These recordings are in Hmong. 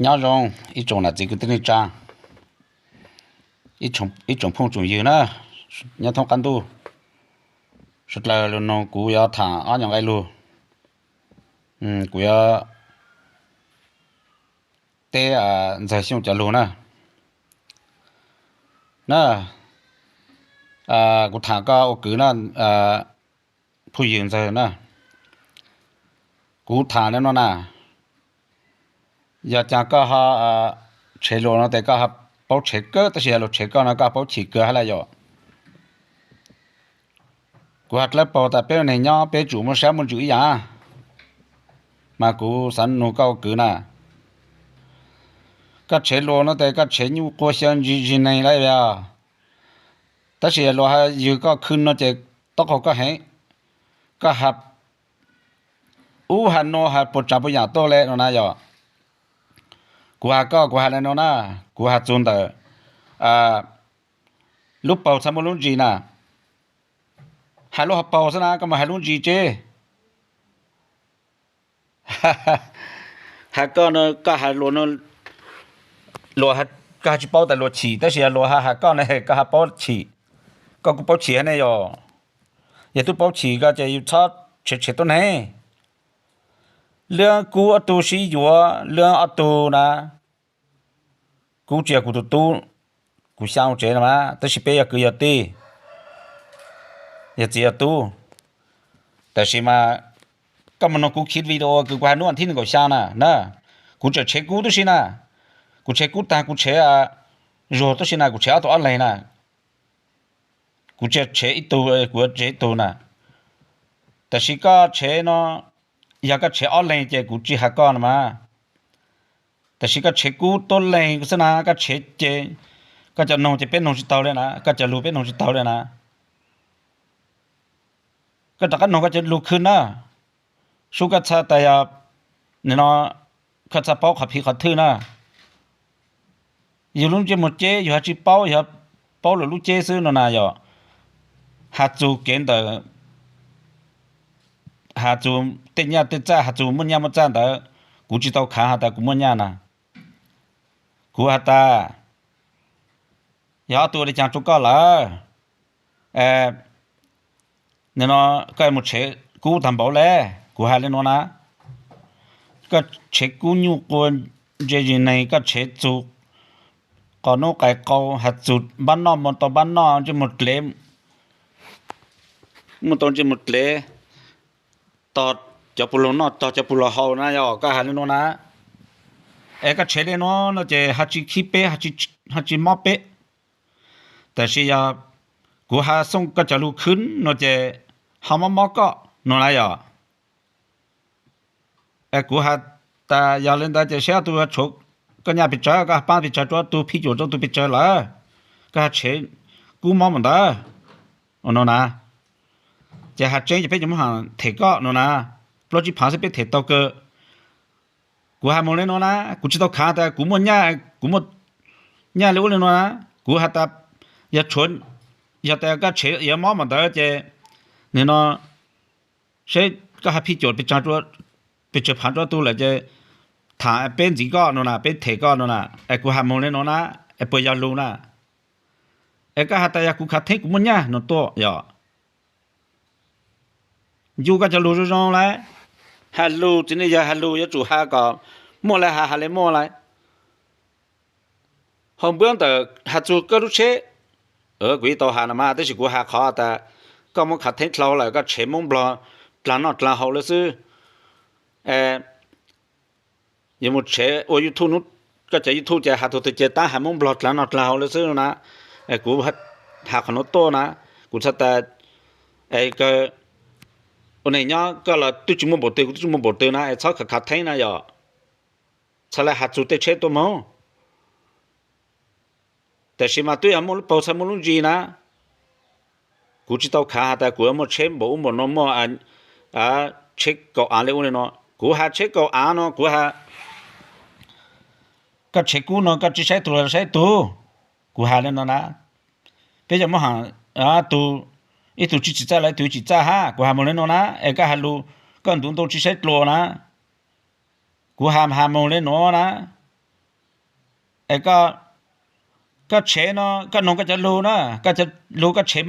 Nyob zoo ib tsoom nam txiv kwv tij neej tsa, ib tsoom phooj tsoom ywg na, nyob thoob qab ntuj, sawv dlawg lug nug kuv yuav tham ob nyob nqe lug, kuv yuav teb Ntxawg Xyooj cov lug na. Na, kuv tham koj ua kwv na, phooj ywg Ntxawg na, kuv tham li no na, yog cas koj ho tshev luas no tes koj ho paub tshev kawg, tab sis yog luas tshev koj no koj paub chim kawg hab lawm yom. Kuv has dlawb paug tas peb ua neeg nyob peb tsum muaj sab muaj ntsws ib yam, mas kuv xav nug koj ua kwv na, koj tshev luas no tes koj tshev nyuj quas xyaw ntsis zis neeg lawm yog, tab sis luas has ywg koj khw no ces taub qaug koj heev, koj has ub has no has puas tsav puas yam tuaj le no na yog. Kuv has koj, kuv has li no na, kuv has txug ntawm lub paug txhaj muaj lub ntsis na, has lub hauv paug xwb na, koj mus has lub ntsis tseb. Has koj no, koj has luas no, luas, koj has tsis paub tas luas chim, tab sis luas has koj no koj has paub chim, koj kuj paub chim hab ne yog. Yog tub paub chim koj ces yus txhob tshev tshev tuab neeg. Lwb kub ob tug sib yuav, lwb ob tug na, kub tsis yog kuv tus tub, kuv xyaa ua tsev no mas, tab sis peb yog kwv yog tij, yog txiv yog tub. Tab sis mas koj mus noog kuv khi video kws kuv has hnub thib nees nkaum xyaa na na, kuv tseem tshev kub tub si na, kuv tshev kub tag kuv tshev zuag tub si na, kuv tshev ob tug ob leeg na, kuv tsis tshev ib tug, kuv tshev ib tug na. Tab sis koj tshev no, yog koj tshev ob leeg ces kuv tsis has koj no mas. Tab sis koj tshev kub tuab leeg xwb na, koj tshev ces koj cov noog ces peb noog tsis taug li na, koj cov lug peb noog tsis taug li na. Koj rov qab noog koj cov lug khw na, sub koj txhaj tas yog no, koj txhaj paub qhov phiv qhov thwj na. Yus lub ntsej muag ceb yus has tsis paub, yog paub lwm lub ceb xwb no na yog. Has txug kev ntawm, has txug tej nyaj tej txaj, has txug muaj nyaj muaj txaj ntawd, kuv tsis tau khav has tas kuv muaj nyaj na. Kuv has tas yog ob tug ua li caag rua koj lawm, no koj mus tshev kub tag npaum le. Kuv has li no na, koj tshev kub nyuj quas ntse zis neeg, koj tshev txug qos nub qais qau, has txug npab noj mus tau npab noj, ntsej muag dlev, muaj tau ntsej muag dlev, tog cov puj laug noj tog cov puj laug haus na yog koj has li no na. Es koj tshev li no no ces has tsis khib peb, has tsis mob peb. Tab sis yog kuv has xooj koj cov lug khw no ces ho mob mob koj no na yog. Kuv has tas yog li ntawd ces saib ob tug tshuav koj nyaj pes tsawg, koj has paab pes tsawg rua ob tug, phij cuam rua ob tug pes tsawg lawm, koj has tshev kub mob mus ntawd no na. Ces has tseeb ces peb cov muab has them koj no na, plaub tsib phaav xwb peb them tau kawg. Kuv has moog li no na, kuv tsis tau khav tas kuv muaj nyaj, kuv muaj nyaj li ub li no na. Kuv has tas yog tshuav, yog tas koj tshev yuav mob mas ntawd ces nim no seb koj has phij cuam pes tsawg phaav rua ob tug lawm ces tham peb ntxiv koj no na, peb them koj no na. Es kuv has moog li no na, es puas yog lug na? Es koj has tas yog kuv khav theeb kuv muaj nyaj no tuaj yog. Ncu koj cov lug zoo zoo lawm, has lug txiv neej yawg has lug yuav tsum has kom muaj le has, has le muaj lawm. Hauv npuab ntawm has txug koj lub tsheb, kuv yeej tau has no mas, tab sis kuv has qhov tas koj muab khav theeb dlhau lawm, koj tshev Moob Nplog dlaag noj dlaag haus lawm xwb. Yuav mus tshev ua YouTube, koj cov YouTube ces has tug twg ces tab has Moob Nplog dlaag noj dlaag haus lawm xwb na. Kuv has qhov nuav tuaj na, kuv txhais tas ua neej nyob koj los twb tsis muaj npaum twg, kuv twb tsis muaj npaum twg na, es txhob khav khav theeb na yog. Txhad le has txug tej tsheb tuaj moog. Tab sis mas twb yog muaj lub paug txhaj muaj lub ntsis na. Kuv tsis tau khav has tas kuv yuav muaj tsheb npaum ub npaum no, muaj tsheb kaum av li ub li no. Kuv has tsheb kaum av no kuv has, koj tshev kub no koj tsis saib tug los saib tug. Kuv has li no na, peb cov muab has tug, ib tug tsis txim txaj los ib tug txim txaj hab. Kuv has moog li no na, es koj has lug, koj ntuv ntoo tsis saib dlua na. Kuv has has moog li no na, Es koj tshev no koj noog koj cov lug na, koj cov lug koj tshev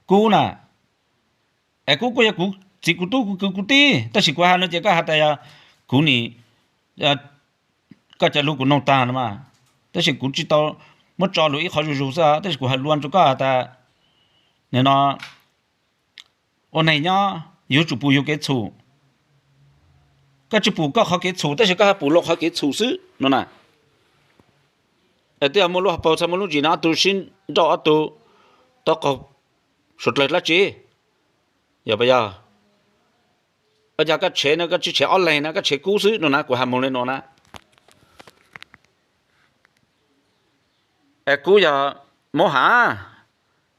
kub na. Es kub kuj yog kuv txiv kuv tub kuv kwv kuv tij, tab sis kuv hais no ces koj has tas yog kuv nim, koj cov lug kuv noog tag no mas, tab sis kuv tsis tau muab tso lug ib qhov zuj zus xwb, tab sis kuv hais lus rau koj has tas nim no ua neeg nyob yuav tsum pum yus kev txhum. Koj tsis pum koj qhov kev txhum tab sis koj ho pum luag qhov kev txhum xwb no na. Es twb yog muaj lub hauv paug txhaj muaj lub ntsis no ob tug sib nrauj ob tug tau qaug suav dlawg dlaab tsi? Yog puas yog? Ua cas koj tshev no koj tsis tshev ob leeg na, koj tshev kub xwb no na, kuv has moog le nuav na. Es kub yog muab has,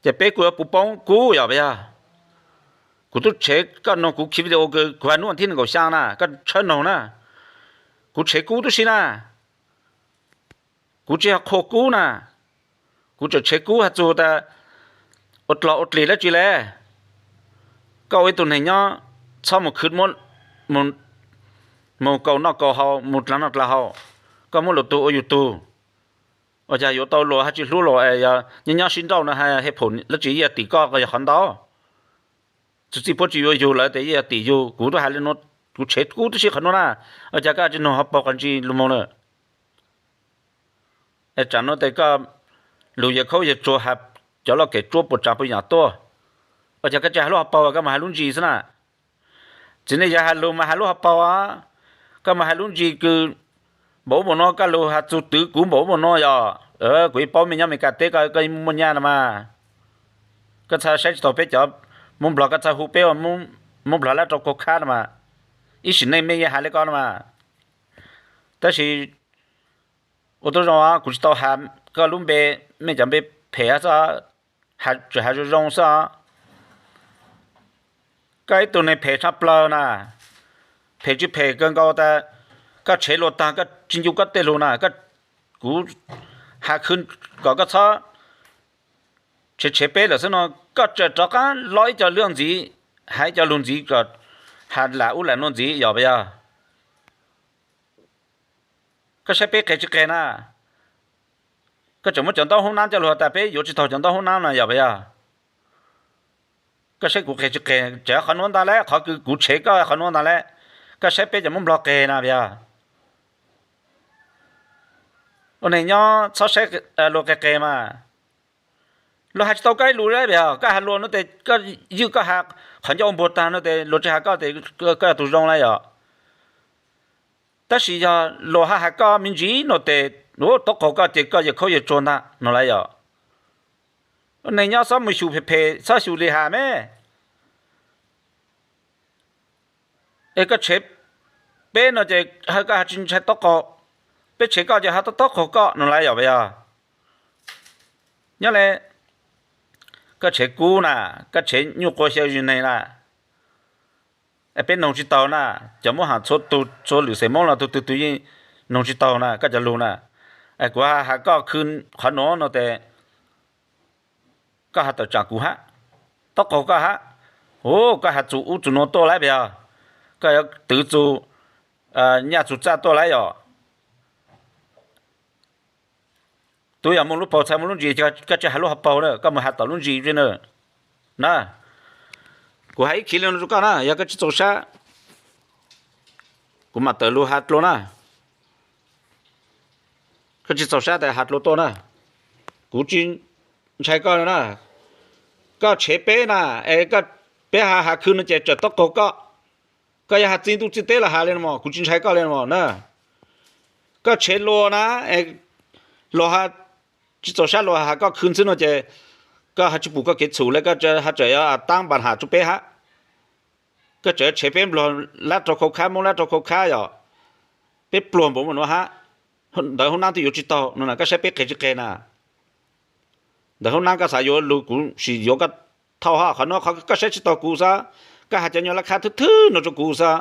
ces peb kuj yuav puv poob kub yog puas yog? Kuv tub tshev koj noog kuv khi video kws kuv has nub thib nees nkaum xyaa na, koj tshawb noog na. Kuv tshev kub tub si na, kuv tsis yog qhua kub na. Kuv tseem tshev kub has txug tas ua dlog ua dlig dlaab tsi le. Koj ua ib tug neeg nyob txhob mus khwv muab, mus kaus noj kaus haus, mus dlaag noj dlaag haus, koj muab luag tug ua yug tug. Ua cas yuav tau luag hab tsis hlub luag, yog nyob nyob sib nrauj no hab, hej phaum dlaab tsi yog tim koj yog qhov ntau. Txwv txij puab tsis yuav yug lawm tes yog tim yug, kuv tub has le nuav, kuv tshev kub tub si qhov nuav na. Ua cas koj tsis noog hauv paug qhov ntsis lug moog na? Es tsam nuav tes koj lug yawg khaub yawg tsuag has cov loj kem tsuab puas tsav puas yam tuaj, ua cas koj tsis has lub hauv paug, koj mas has lub ntsis xwb na. Txiv neej yawg has lug mas has lub hauv paug, koj mas has lub ntsis kws npaum ub npaum nuav, koj lug has txug twv kuv npaum ub npaum nuav yog, kuv yeej paub mej nyob Amelikas teb koj, koj muaj nyaj no mas. Koj txhaj saib tsis taug peb cov Moob Nplog, koj txhaj hu peb ua Moob Nplog lab rau khau khab no mas. Ib sim neej mej yeej has le koj no mas. Tab sis ua tub zoo, kuv tsis tau has koj lub npe, mej cov npe phem xwb, tseem has zoo zoo xwb os. Koj ib tug neeg phem tshaj plaws na, phem tsis phem kawg nkaus tas koj tshev luag taag koj tsis ncu koj tej lug na, kuv has khwv kom koj txhob tshev tshev peb lawm xwb no, koj tseem rov qab lo ib co lug ntxiv, has ib co lug ntxiv kom has lam ub lam nuav ntxiv yog puas yog? Koj saib peb qeg tsis qeg na? Koj tseem muab cov ntaub hoob nab coj lug tas peb yuav tsis taug cov ntaub hoob nab no yog puas yog? Koj saib kuv qeg tsis qeg, tseem qhov nuav ntag lawm, qhov kws kuv tshev koj qhov nuav ntag lawm. Koj saib peb cov Moob Nplog qeg na puas yog? Ua neeg nyob txhob saib luag qeg qeg mas. Luag has tsis tau koj ib lus le puas yog? Koj has luag nuav tes koj ywj koj has qhov ncauj ua npuag taag nuav tes luag tsis has koj tes koj yog tug zoo lawm yog. Tab sis yog luag has has koj me ntsis nuav tes ua taub qaug koj ces koj yawg khaub yawg tsuag ntag no lawm yog. Ua neeg nyob txhob mus xyum phem phem, txhob xyum li has me. Es koj tshev peb no ces koj has tsis ntshai taub qaug, peb tshev koj ces has taub qaug koj no lawm yog puas yog? Nyob le koj tshev kub na, koj tshev nyuj quas xyaw zis neeg na, peb noog tsis taug na. Cov Moob Ham txhua tug txhua lwm xeem Moob los tug twg twg yeej noog tsis taug na koj cov lug na. Kuv has koj khwv qhov nuav no tes koj has tawm tsam kuv hab, taub qaug koj hab. Hu, koj has txug ub txug nuav tuaj lawm puas yog? Koj yuav twv txug nyaj txug txaj tuaj lawm yog? Tub yog muaj lub paug txhaj muaj lub ntsis, koj tsis has lub hauv paug na, koj mus has tom lub ntsis na. Kuv has ib khiv li no rau koj na, yog koj tsis txaus sab, kuv mam tawm lug has dlua na. Koj tsis txaus sab tas has dlua tuaj na. Kuv tsis ntshai koj na. Koj tshev peb na, es peb has has khwv no ces tseem taub qaug koj. Koj yog has txij ntuj txij teb los has li no mas kuv tsis ntshai koj li no na. Koj tshev luag na, luag tsis txaus sab luag has koj khwv xwb no ces koj ho tsis pum koj kev txhum le, koj ho tseem yuav taab npa ham rua peb hab. Koj tseem tshev peb nplog lab rau khau khab, Moob lab rau khau khab yog peb pluag npaum ub npaum nuav hab. Ntawv hoob nab twb yuav tsis taug no na, koj saib peb qeg tsis qeg na. Ntawv hoob nab koj xav yuav lug kuv sim yuav koj thauj hab, qhov nuav qhov koj saib tsis taug kuv xwb, koj has cov nyuag laj khab thwb thwb no rau kuv xwb.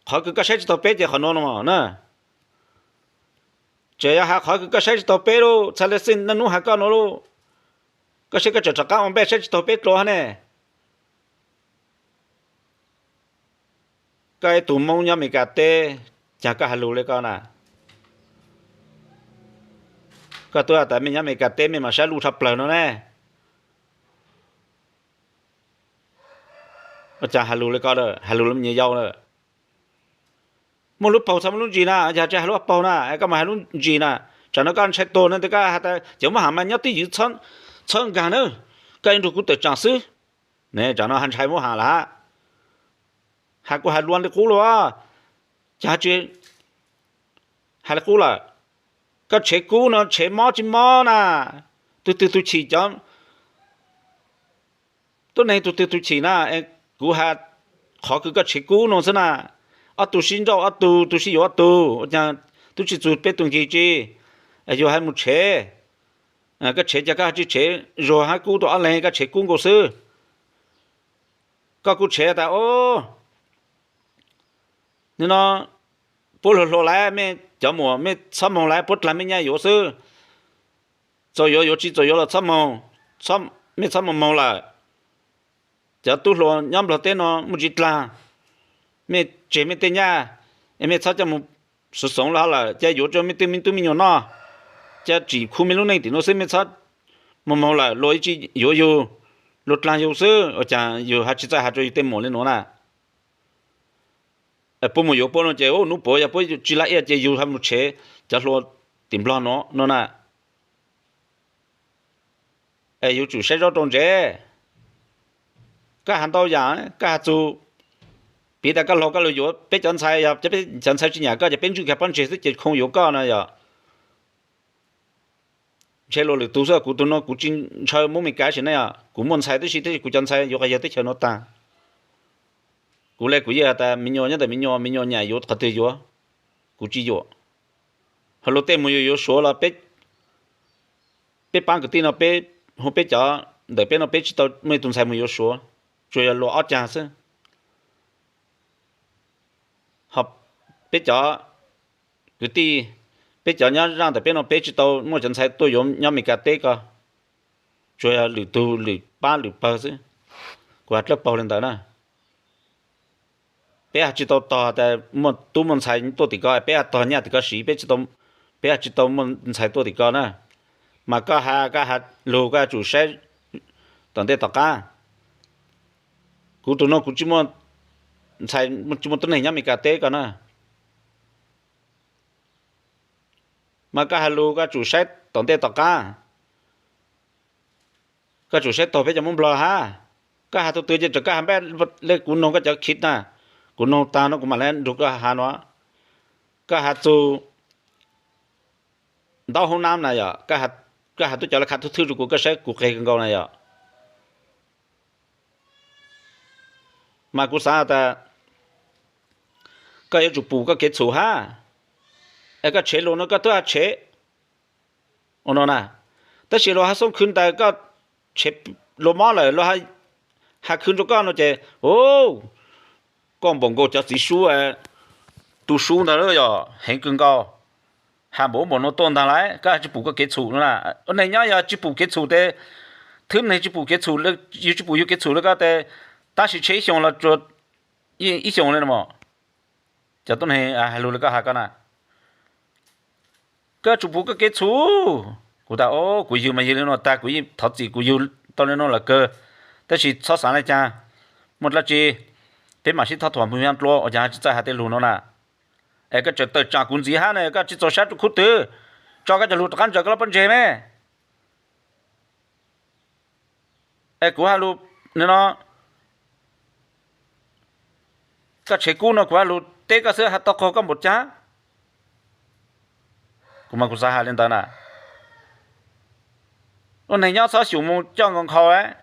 Qhov kws koj saib tsis taug peb ces qhov nuav no na. Tseem yog has qhov kws koj saib tsis taug peb lauj, txhaj le xij naj nub has koj no lauj. Koj saib koj tseem rov qab ua npej saib tsis taug peb dlua hab ne. Koj ib tug Moob nyob Amelikas teb, cas koj has lug le koj na? Koj twb has tas mej nyob Amelikas teb mej mas sab luj tshaj plawg no ne. Ua cas has lug le ko, has lug le me nyuam yau lawm. Muaj lub paug txhob muaj lub ntsis na, yog tsis has lub paug na, koj mas has lub ntsis na. Tsam no koj ntshai tuag no ntag, koj has tas cov muab has mas nyob twj ywm txhob nkaag na, koj yuav nrug kuv tawm tsaam xwb. Tsam no has ntshai muab has lawm hab. Has kuv has luag li qub lawm, ces has tsis has li qub lawm. Koj tshev kub no tshev mob tsis mob na, tug twg tug chim cov tuab neeg tug twg tug chim na, kuv has qhov kws koj tshev kub no xwb na. Ob tug sib nrauj ob tug, tug sib yuav ob tug, ua caag tub tsi txug peb tug nkig tsi? Yug has mus tshev, koj tshev ces koj has tsi tshev zuag hab kub tau ob leeg, koj tshev kub nkaus xwb. Koj kuj tshev tas, o, nim no puab hluas hluas lawm, mej cov muam mej txhob moog lawm, puab dlaag mej nyaj yuav xwb. Txaus yuav yuav, tsi txaus yuav los txhob moog, mej txhob moog moog lawm. Cov tub hluas nyob Nplog teb no muaj tsi dlaag, mej tseg mej tej nyaj, es mej txhob coj moog xoov xoov lawm, ca yuav rua mej tej me tub me nyuam noj, ca tsim khu mej lub neej tim nuav xwb, mej txhob moog moog lawm, luag yeej tsi yuav yug, luag dlaag yug xwb. Ua caag yug has tsi txawj has rua yug tej muam li nuav na? Puab mus yuav puab no ces hnub puav yog puab tsi laj iaj ces yug has mus tshev cov hluas tim Nplog no na. Es yuav tsum saib zaub rau ntsev. Koj has ntau yam, koj has txug, piv tas koj laug koj lug yuav peb cov ntxhais, yog peb cov ntxhais tsi nyam koj ces peb ntswj kag pob ntseg xwb ces khoo yuav koj no yog. Ntshe luag lwm tug xwb, kuv tug no kuv tsi ntshaw muab Meskas sim neej, kuv muaj ntxhais tib si, tab sis kuv cov ntxhais yuav qhov yawg teb chaws no tag. Kuv le kuv yeej has tas me nyuam nyob ntawm me nyuam, me nyuam nyam yuav qhov twg yuav, kuv tsi yuam. Ho luag tej mus yuav yuav Suav los peb paab kwv tij no peb hu peb cov ntawm peb no peb tsi tau muaj ib tug ntxhais mus yuav Suav, tsuas yog luag ob cag xwb. Ho peb cov kwv tij, peb cov nyob zaj ntawm peb no peb tsi tau muaj cov ntxhais tuaj yuav nyob Meskas teb ko, tsuas yog lwm tug lwm pab lwm pawg xwb. Kuv has dlawb paug li ntawd na. Peb has tsi tau tog tas muaj tub muaj ntxhais tuaj tim ko, peb has tog nyaj tim ko siv, peb has tsi tau muaj ntxhais tuaj tim ko na. Mas koj has, koj has lug koj yuav tsum saib tom ntej tom qab. Kuv tug no kuv tsi muaj ntxhais, tsi muaj tuab neeg nyob Meskas teb ko na. Mas koj has lug koj yuav tsum saib tom ntej tom qab. Koj tsum saib taug peb cov Moob Nplog hab. Koj has tug twg ces tseem koj has npaj le kuv noog koj cov khib na. Kuv noog tag no kuv mam le nrug koj has no. Koj has txug ntaub hoob nab na yom, koj has tuaj cov le kha thwb thwb rua kuv, koj saib kuv qeg kawg nkaus na yom. Mas kuv xaav tas koj yuav tsum pum koj kev txhum hab. Es koj tshev luag no koj twb has tshev ua no na, tab sis luag has xoob khwv ntaws koj tshev luag mob lawm, luag has khwv rua koj no ces, koj npaum nkaus cov txiv sub, tu sub ntag yog heev kawg nkaus. Has npaum ub npaum no tuaj ntag lauj, koj has tsi pum koj kev txhum no na. Ua neeg nyob yog tsi pum kev txhum tes, thwb neeg tsi pum kev txhum, yug tsi pum yug kev txhum le koj tes, tab sis tshev ib xyoos los tsuas ib xyoos le no. Cov tuab neeg has lug le koj has koj na, koj tsum pum koj kev txhum. Kuv tas, kuv yug mas yug li no tag, kuv yeej thov txim kuv yug tau li no lawm kawg, tab sis txhob xaav le caag, muaj dlaab tsi peb mam sib thov thuam mus nyob dlua, ua caag tsi txawj has tej lug no na. Es koj tseem tawm tsaam kuv ntxiv hab na, koj tsi txaus sab rua khub twg, tso koj cov lug rov qab ntsaws koj lub pob ntseg me. Es kuv has lug no, koj tshev kub no kuv has lug teb koj xwb, has tau qaug koj npaum caag. Kuv mas kuv xav has li ntawd na. Ua neeg nyob txhob xyum mus coj nkaus nkhaus.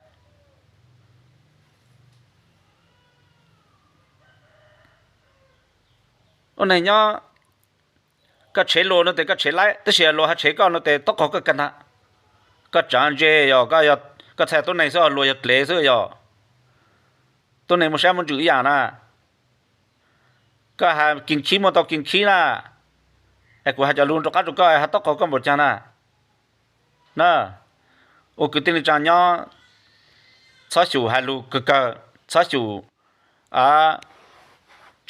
Ua neeg nyob, koj tshev luag no tes koj tshev laib, tab sis luag has tshev koj no tes tau qaug koj kawg ntag. Koj tsaav ntse yog koj txhais tuab neeg xwb, luag yog dlev xwb yog. Tuab neeg muaj sab muaj ntsws ib yam na. Koj has kis khib muaj tau kis khib na. Es kuv has cov lug rov qab rua koj, has tau qaug koj npaum caag na. Na, ua kwv tij neej tsaa nyob, txhob xyum has lug kawg kawg, txhob xyum